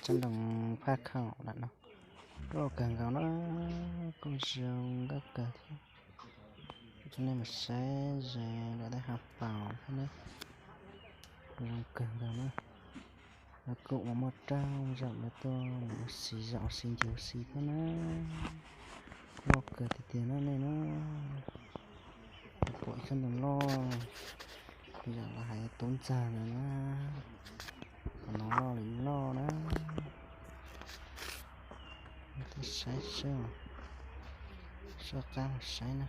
Nroog Phaj Khaum lawm no, loj kawg nkaus na, kuj zoo nkauj kawg thiab. Coj nej mus saib ze lawv tej hav paus thiab na, zoo kawg nkaus na. Lawv kuj ua muaj rau zaum lawv tuaj mus ua si, zaum ua si ncig ua si thiab na. Loj kawg tiag tiag na nej na. Pom ib tsob ntoo loj, yam los hais tub ntxag ntawd na. Qhov no loj li loj na. Tuaj saib seb, soj qab los saib na.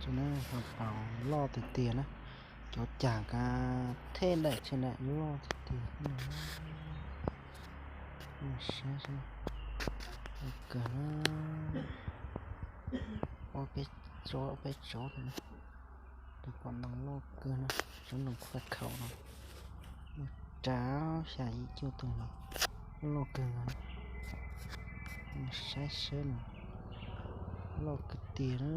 Cov hav paus loj tiag tiag na, cov cas kav thej daim thej daim loj tiag tiag. Saib, loj kawg na, ob peb tsob, ob peb tsob thiab na. Tus pom ntoo loj kawg na, tsob ntoo Phaj Khaum no, muaj rau xya yim cuaj tus no, loj kawg no. Saib seb no, loj kawg tiag na.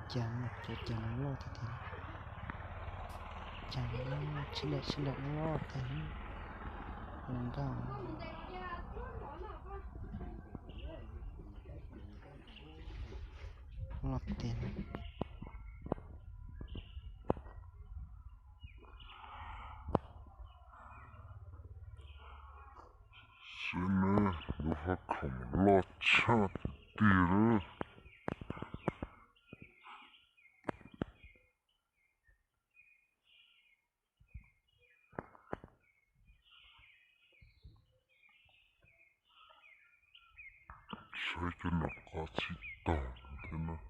Cas, cov cas no loj tiag tiag. Cas no sib daim sib daim loj kawg, zoo nkauj. Loj tiag. Saib na, lub Phaj Khaum loj tshaj tiag tiag na. Saib cov no qab tsis tag thiab na.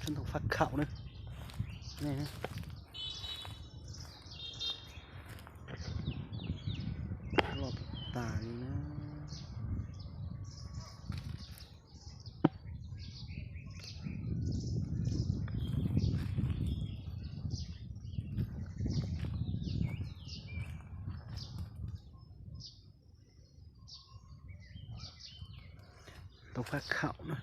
Tsob ntoo Phaj Khaum na. Loj tas li na. Ntoo Phaj Khaum na.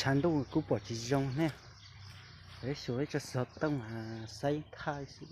Tshav ntuj kuj pom tsis zoo ne. Xyuas ib tsob xov tooj saib thaij xwb.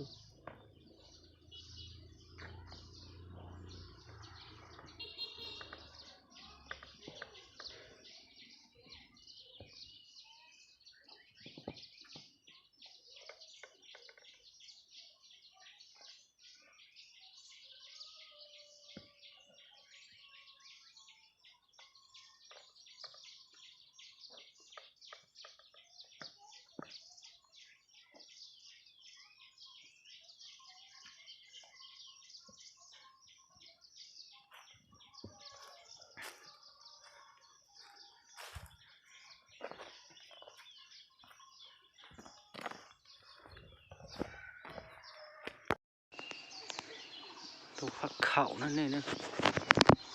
Ntoos faj khaum na nej,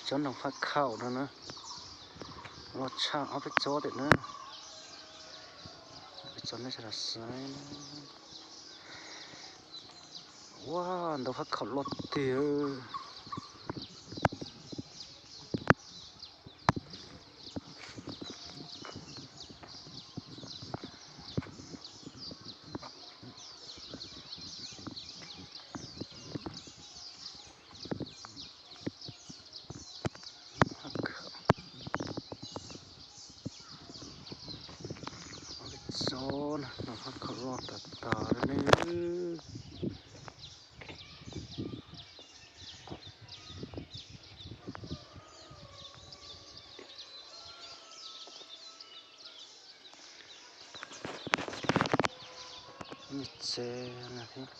tsob ntoos faj khaum no na, loj tshaj ob peb tsob tiam na. Peb tsob nej sawv daws saib. Ua, ntoos faj khaum loj tiag. Tsob no faj khaum loj tas tas li ne. Nws tsev no thiab.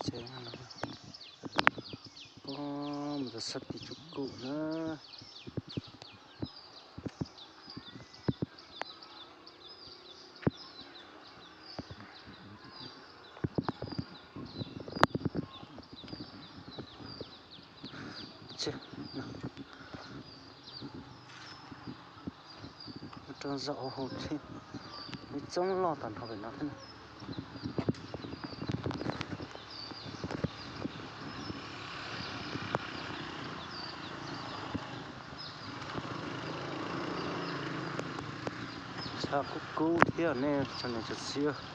Tsev no, mus rau sab tim tsuj kum na. Rau zaum hauv thiab, ib txoob loj tag nrho pem no thiab. Tshav kub kub thiab nej tsoom niam tsoom txiv.